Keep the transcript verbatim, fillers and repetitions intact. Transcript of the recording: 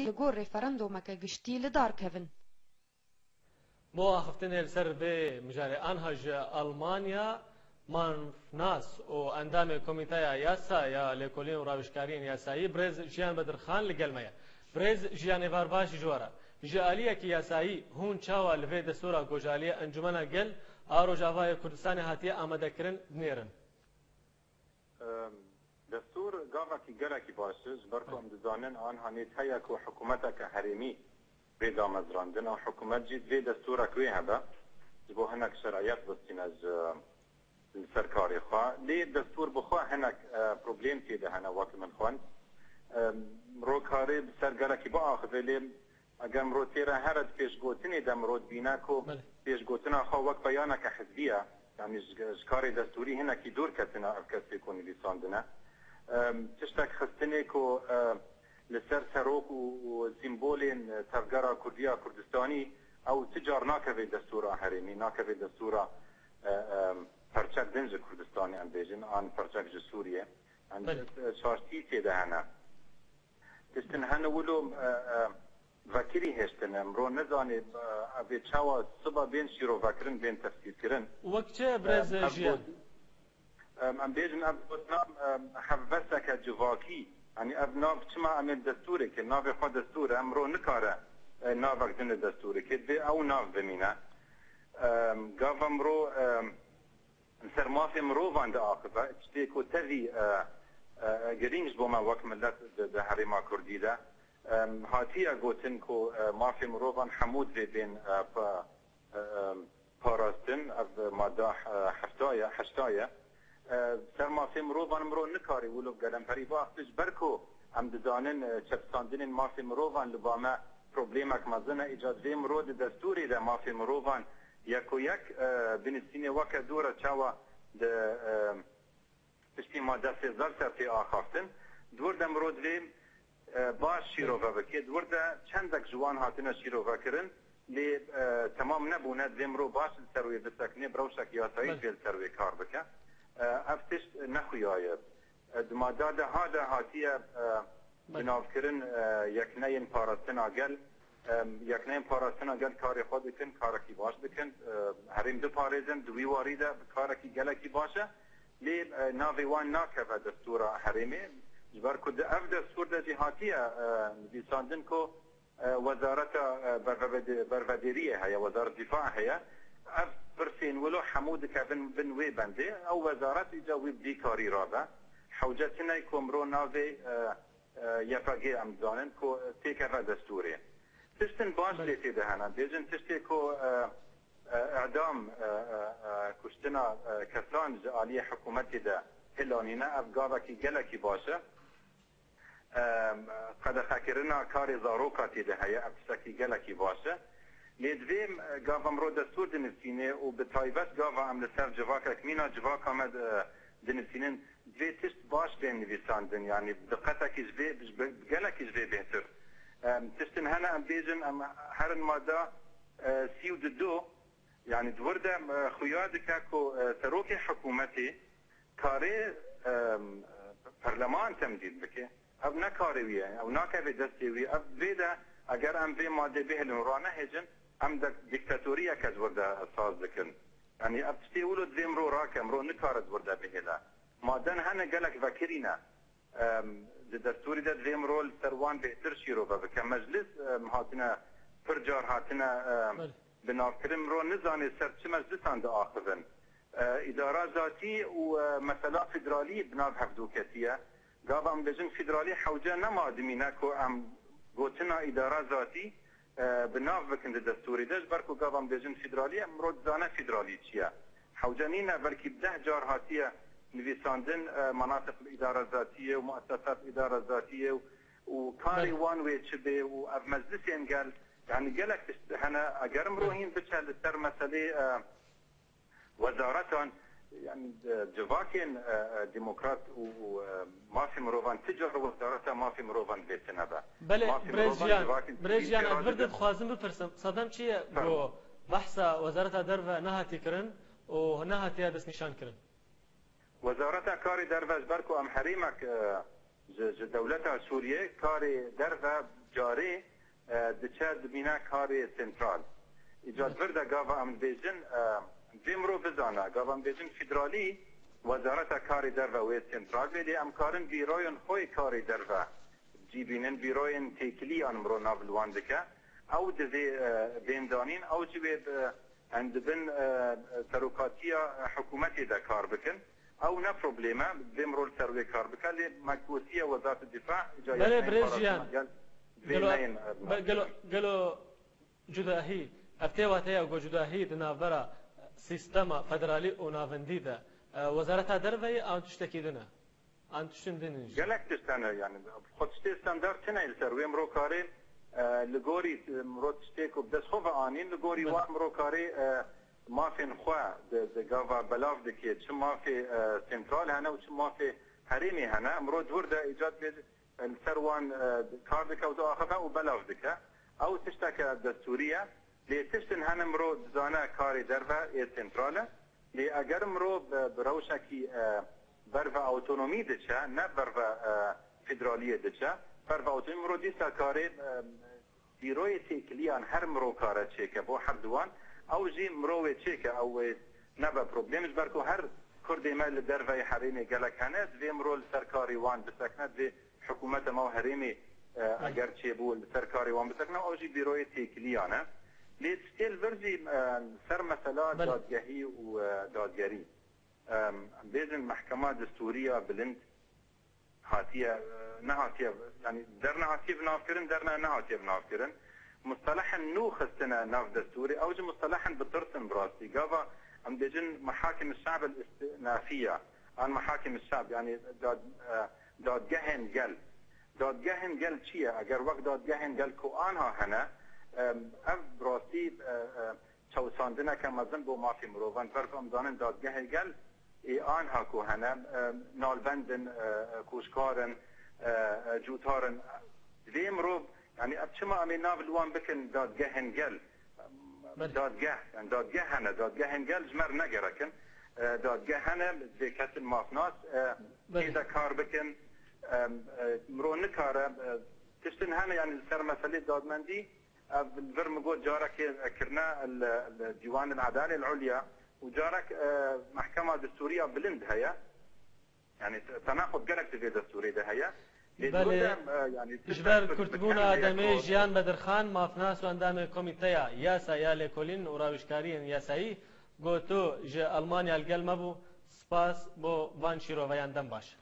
li gor referandûmeke giştî li dar kevin. Bo axiftinê li ser vê mijarê anha ji Almanya, Manfnas û endamê Komîteya Yasa ya Lêkolîn û Rawişkariyên Yasayî, birêz Jiyan Bedirxan li gel me ye. Birêz Jiyan, êvar baş ji we re. Ji aliyekî yasayî hûn çawa li vê destûra gojaliyê Encûmena Gel a Rojavayê Kurdistanê hatiye amadekirin dinêrin? Em, Destûr gavekî gelekî baş e, ji ber ku em dizanin anha nêt heye ku hikûmeteke herêmî bê damezrandin, ew hikûmet jî divê destûrek wê hebe, ji bo hinek şer'iyet bistîne ji, li ser karê xwe. Lê destûr bi xwe hinek, e, problem tê de hene, wek min xwend. Em, ro karê bi ser gelekî biaxive, lê Eger mirov tê re here di pêşgotinê de mirov dibîne ku Belê. pêşgotina xwe wek beyaneke hizbî ye, yanî ji, ji karê destûrî hinekî dûr ketine ev kesê ku nivîsandine. Em, tiştek xistinê ku, e, li ser serok û, û sîmbolên, e, Tevgera Kurdî ya Kurdistanî, ew ti car nakeve destûra herêmî, nakeve destûra, e, em, perçek din ji Kurdistanê, em bêjin, an perçek ji Sûriyê. Em Belê. şaştî tê de hene. Tiştin hene wilo, e, e, vekirî hêştine. Mirov nizanê, e, ev ê çawa siba bên şîrovekirin, bên tefsîrkirin. Wek çi, birêz E, ev Jiyan? got-, e, em bêjin ev gotina, e, hevbeseke civakî. Yanî ev nav çima em ê destûrê ke, navê xwe destûr e, mirov nikare, e, navek din li destûrê ke, divê ew nav bimîne. E, gava mirov, e, Li ser mafê mirovan diaxive, tiştê ku tevî, e, e, girîng ji bo me wek milet di, di herêma Kurdî de, em, hatiye gotin ku, e, mafê mirovan hemû divê bên, e, pa-, e, em, parastin, ev mada, e, hefta ye, heşta ye. E, ser mafê mirovan mirov nikare wilo gelemperî biaxive, ji ber ku em dizanin, e, çepsandinên mafê mirovan li ba me problemek mezin e, îca divê mirov di destûrê de mafê mirovan Yek û yek, e, binivîsînê weke dûr e, çawa di, e, piştî madde sêzdeh ser tê axaftin. Di wir de mirov divê, e, baş şîrove bike. Di wir de çendek ji wan hatine şîrove kirin, lê, e, temam nebûne. Divê mirov baş li ser wê bisekine, bi rewşek yasayî Belê. divê li ser wê kar bike. E, ev tişt nexuya ye. E, di madda deha de hatiye, e, Belê. binavkirin, e, yekneyên parastina gel. Em, yekneyên parastina gel karê xwe dikin, karekî baş dikin. E, herêm diparêzin, di wî warî de bi karekî gelekî baş e. Lê, e, navê wan nakeve destûra herêmê. Ji ber ku di ev destûr de jî hatiye, e, nivîsandin ku, e, wezareta, e, bervevede-, bervedêriyê heye, wezaret dîfa heye. Ev pirsên wilo hemû dikevin bin wê bendê. Ew wezaret îca wî bi vî karî rabe. Hewce tune ku mirov navê, e, e, Y P G em dizanin ku têkeve destûrê. Tiştin baş Belê. lê tê de hene. Bêjin tiştê ku, e, e, îdam, e, e, e, kuştina, e, kesan ji aliyê hikûmetê de hilanîne, ev gavekî gelekî baş e. E, qedexekirina karê zaroka tê de heye, ev tiştekî gelekî baş e. Lê divê, e, gava mirov destûr dinivîsînê û bi taybet gava em li ser civakek mîna civaka me, e, dinivîsînin, divê tişt baş bên nivîsandin, yanî bi diqetekî ji vê, bi gelekî ji vê bêhtir. Em, tiştin hene em bêjin, em herin madda, e, sî û du, yanî di wir de, em, e, xuya dike ku, e, serokê hikûmetê karê, em, perleman temdîd bike. Ev ne karê wî ye, ew nakeve destê wî. Ev vê de eger em vê madê bihêlin û ranehêjin, em de dîktatoriyeke di wir de saz dikin. Yanî ev tiştê wilo divê mirov rake, mirov nikare di wir de bihêle. Maden hene gelek vekirî ne. Em, di destûrî de divê mirov li ser wan bêhtir şîrove bike. Meclis, em, hatine, pir car hatine, em, Belê. binavkirin, mirov nizane ser çi meclisan diaxivin. E, îdara zatî û, e, mesela federalî bi nav hevdû ketiye. Gava em bêjin federalî hewce nema dimîne ku em gotina îdara zatî e, bi nav bikin di destûrê de, ji ber ku gava em bêjin federalî, em mirov dizane federalî çi ye. Hewce nîne, belkî bi deh car hatiye nivîsandin, e, menatiq bi îdara zatiyê û muessesat îdara zatiyê û, û karê Belê. wan wê çi bê û ev meclisên gel, yanî gelek tişt hene, eger mirov Belê. hîn biçe li ser meselê, e, Wezaretan, yanî, e, civakên, e, e, demokrat û, û, e, mafê mirovan ti cara wezareta mafê mirovan divê tune be. Belê, Mafê birêz mirovan Jiyan, civakên birêz sivîl Jiyan, ez jêhatî vir de de dixwazim bipirsim, sedem çi ye Fermo. ku behsa Wezareta Derve nehatiye kirin û nehatiye destnîşan kirin? Wezareta Karê Derve, ji ber ku em herêmek, e, ji, ji dewleta Sûriyê, karê derve carê e, diçe dimîne karê sentral. Îca di vir de gava em dibêjin, e, vê mirov bizane, gava em dibêjin federalî, Wezareta Karê Derve wê sentral bê, lê em karin bîroyên xwe yê karê derve cî bînin, bîroyên têkilî an mirov nav li wan dike. Ew divê, e, bên danîn, ew jî wê bi em dibin, e, serokatiya hikûmetê de kar bikin. Ew ne probleme, divê mirov li ser wê kar bike, lê me gotiye Wezareta Difa, îca Belê, Yasnayên birêz Jiyan. Parastina Gel divê Gelo, neyên, e, be-, gelo, gelo cudahî, ev tê wateya ku cudahî di navbera sîstema federalî û navendî de, e, Wezareta Derve ye an tiştekî din e? An tiştin din in jî? Gelek tişt hene, yani, xwe tiştê standard tune li ser wê mirov karê, e, li gorî, e, mirov tiştê ku bi dest xwe ve anîn, li gorî Belê. wan mirov karê, e, mafên xwe di, di gava belav dike, çi mafê, e, sentral hene û çi mafê herêmê hene. Mirov di wir de îcat bê, e, li ser wan, e, kar dike û diaxive û belav dike. Ew tişteke destûrî ye. Lê tiştin hene mirov dizane karê derve ê sentral e. Lê eger mirov bi, bi rewşekî, e, ber ve awtonomî diçe, ne ber ve, e, federaliyê diçe, ber ve awtonomî mirov dîsa karê, e, bîroyê têkiliyan her mirov kare çêke bo her di wan. Ew jî mirov wê çêke, ew wê nebe problem. Ji ber ku her Kurdê me li derveyê herêmê gelek hene, divê mirov li ser karê wan bisekne, divê hikûmeta me û herêmê, e, Belê. eger çêbû li ser karê wan bisekne, ew jî bîroyê têkiliyan e. Lê tiştê li vir jî, e, ser mesela Belê. dadgehî û, e, dadgerî. Em, em bêjin Mehkema Destûrî ya Bilind hatiye, e, nehatiye, yani dernehatiye binavkirin, derne nehatiye binavkirin. Mustelehên nû xistine nav destûrê, ew jî mustelehên bi tirs in bi rastî. Gava em dibêjin Mehakim Şab el Îstînafiye, an Mehakim Şab, yani dad-, e, dadgehên gel. Dadgehên gel çi ye? Eger wek dadgehên gel ku anha hene, em, ev bi rastî, e, e, çewsandineke mezin bo mafê mirovan. Ber ku em zanin dadgehê gel ê anha ku hene, e, nalbend in, e, e, koçkar in, e, e, cûtar in. Divê mirov, yani, ev çima em ê nav li wan bikin dadgehên gel? Belê. Dadgeh, yani dadgeh hene, dadgehên gel ji me re ne gerek in. E, dadgeh hene, divê kesin mafnas, e, Belê. tê de kar bikin. E, e, mirov nikare, e, tiştin hene, yani li ser meselê dadmendî, Ev li vir min got carekê kirine li, li Dîwan el Edalê el Ulya û carek, e, Mehkema Destûrî ya Bilind heye. Yani te-, tenaqud gelek di vê destûrê de heye. Lê Belê, dû de, e, yani, ji ber kurtbûna demê Jiyan Bedirxan, mafnas û endamê Komîteya Yasa ya Lêkolîn û Rawişkariyên Yasayî, got, tu ji Almanya li gel me bû. Spas bo van şîroveyan, dem baş.